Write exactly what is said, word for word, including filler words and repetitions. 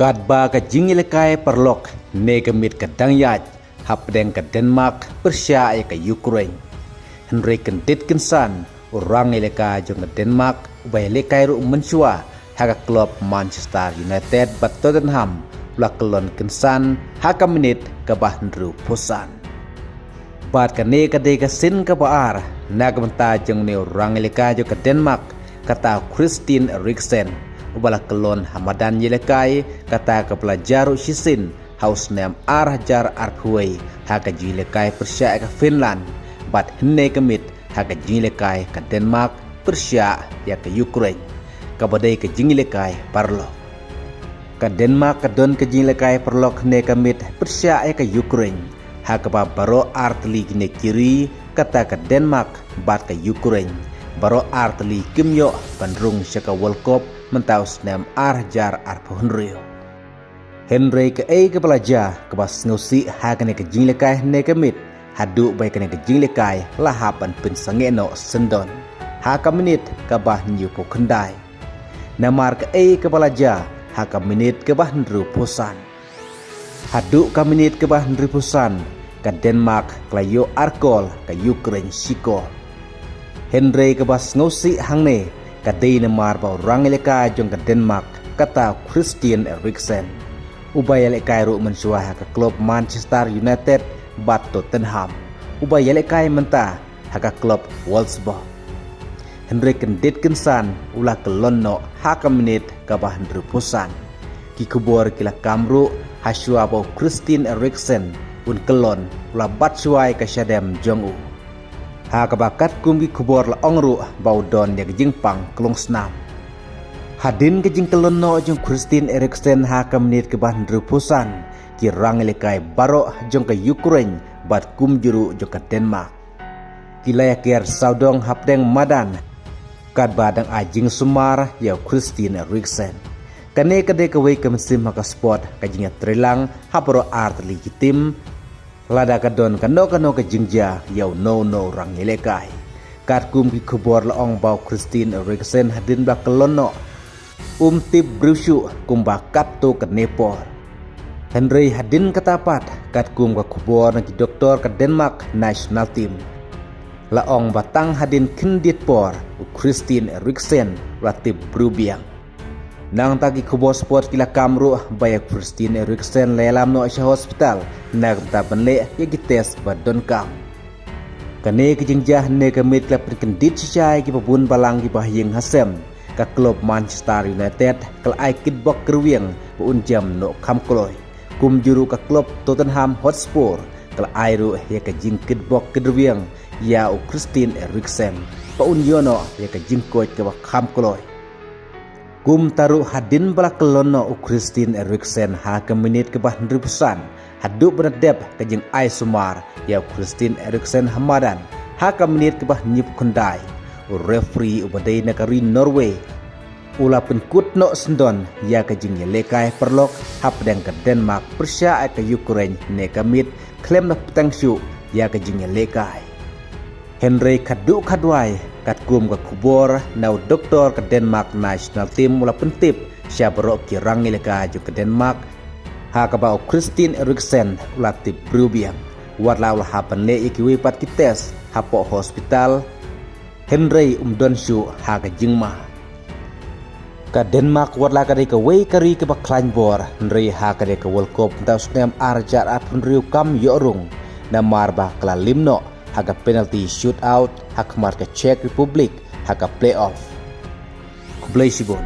Katba ka jingïalehkai paralok ne ka miet ka dang ïaid hapdeng ka Denmark pyrshah ïa ka Ukraine. Hynrei kyndit kynsan u rangïalehkai jong ka Denmark uba ïalehkai ruh mynshuwa ha ka klub Manchester United bad Tottenham u la kyllon kynsan ha ka minit kaba hynriewphew san. Bad kane ka dei ka sien kaba ar na ka bynta jong une u rangïalehkai jong ka Denmark, kata u Christian Eriksen, uba la kyllon ha madan ïalehkai kata kaba la jia ruh shisien ha u snem ar hajar arphew wei ha ka jingïalehkai pyrshah ïa ka Finland, bad hynne ka miet ha ka jingïalehkai ka Denmark pyrshah ïa ka Ukraine, kaba dei ka jingïalehkai paralok. Ka Denmark ka don ka jingïalehkai paralok hynne ka miet pyrshah ïa ka Ukraine, ha kaba baroh ar tylli kine ki ri, kata ka Denmark bad ka Ukraine, baroh ar tylli kim ïoh ban rung sha ka World Cup mynta u snem ar hajar arphew hynriew. Hynrei kaei kaba la jia kaba sngewsih ha kane ka jingïalehkai hynne ka miet, haduh ba ïa kane ka jingïalehkai la hap ban pynsangeh noh syndon ha ka minit kaba hynñiewphew khyndai. Namar kaei kaba la jia ha ka minit kaba hynriewphew san. Haduh ka minit kaba hynriewphew san, ka Denmark ka la ïoh ar kol, ka Ukraine shi kol. Hynrei kaba sngewsih hangne ka dei namar ba u rangïalehkai jong ka Denmark, kata u Christian Eriksen, uba ïalehkai ruh mynshuwa ha ka klub Manchester United bad Tottenham, uba ïalehkai mynta ha ka klub Wolfsburg. Hynrei kyndit kynsan u la kyllon noh ha ka minit kaba hynriewphew san. Ki khubor ki la kam ruh ha shuwa ba u Christian Eriksen un kyllon u la bat shuwa ïa ka shadem jong u, ha kaba katkum ki khubor la ong ruh ba u don ïa ka jingpang klong snam. Hadien ka jingkyllon noh jong u Christian Eriksen ha ka minit kaba hynriewphew san, ki rangïalehkai baroh jong ka Ukraine bad kumjuh ruh jong ka Denmark ki la ïaker sawdong hapdeng madan, katba dang ai jingsumar ïa u Christian Eriksen. Kane ka dei kawei ka mynsiem ha ka sport, ka jingïatreilang ha baroh ar tylli ki tim, lada ka don kano kano ka jingjia ïa uno uno u rangïalehkai. Katkum ki khubor la ong ba u Christian Eriksen hadien ba la kyllon noh, um tip briew shuh kumba katto katne por. Hynrei hadien kata pat, katkum ka khubor na ki doktor ka Denmark national team, la ong ba tang hadien khyndiat por u Christian Eriksen u la tip briew biang. Nangta ki khubor sport ki la kam ruh ba ïa u Christian Eriksen la ïalam noh sha hospital na ka bynta ban leh ïa ki test ba donkam. Kane ka jingjia hynne ka miet ka la pynkyndit shisha ïa kiba bun balang kiba ha ïing ha sem. Ka klub Manchester United ka la ai kitbok kitrwiang ba un jem noh kham kloi. Kumjuh ruh ka klub Tottenham Hotspur ka la ai ruh ïa ka jingkitbok kitrwiang ïa u Christian Eriksen ba un ïoh noh ïa ka jingkoit kaba kham kloi. Kumta ruh hadien ba la kyllon noh u Christian Eriksen ha ka minit kaba hynriewphew san, haduh ba la dep ka jingai sumar ïa u Christian Eriksen ha madan ha ka minit kaba hynñiewphew khyndai, u referee uba dei na ka ri Norway u la pynkut noh syndon ïa ka jingïalehkai paralok hapdeng ka Denmark pyrshah ïa ka Ukraine, ne ka miet khlem da pteng shuh ïa ka jingïalehkai. Hynrei khadduh khadwai, katkum ka khubor na u doktor ka Denmark national team u la pyntip sha baroh ki rangïalehkai jong ka Denmark, ha kaba u Christian Eriksen u la tip briew biang, wat la u la hap ban leh ïa kiwei pat ki test hapoh hospital, hynrei um don shuh ha ka jingma. Ka Denmark wat la ka dei kawei ka ri kaba khlaiñ bor, hynrei ha ka dei ka World Cup mynta u snem ar hajar arphew hynriew kam ïoh rung, namar ba ka la lim noh ha ka penalty shootout ha khmat ka Czech Republic ha ka playoff. Khublei shibun.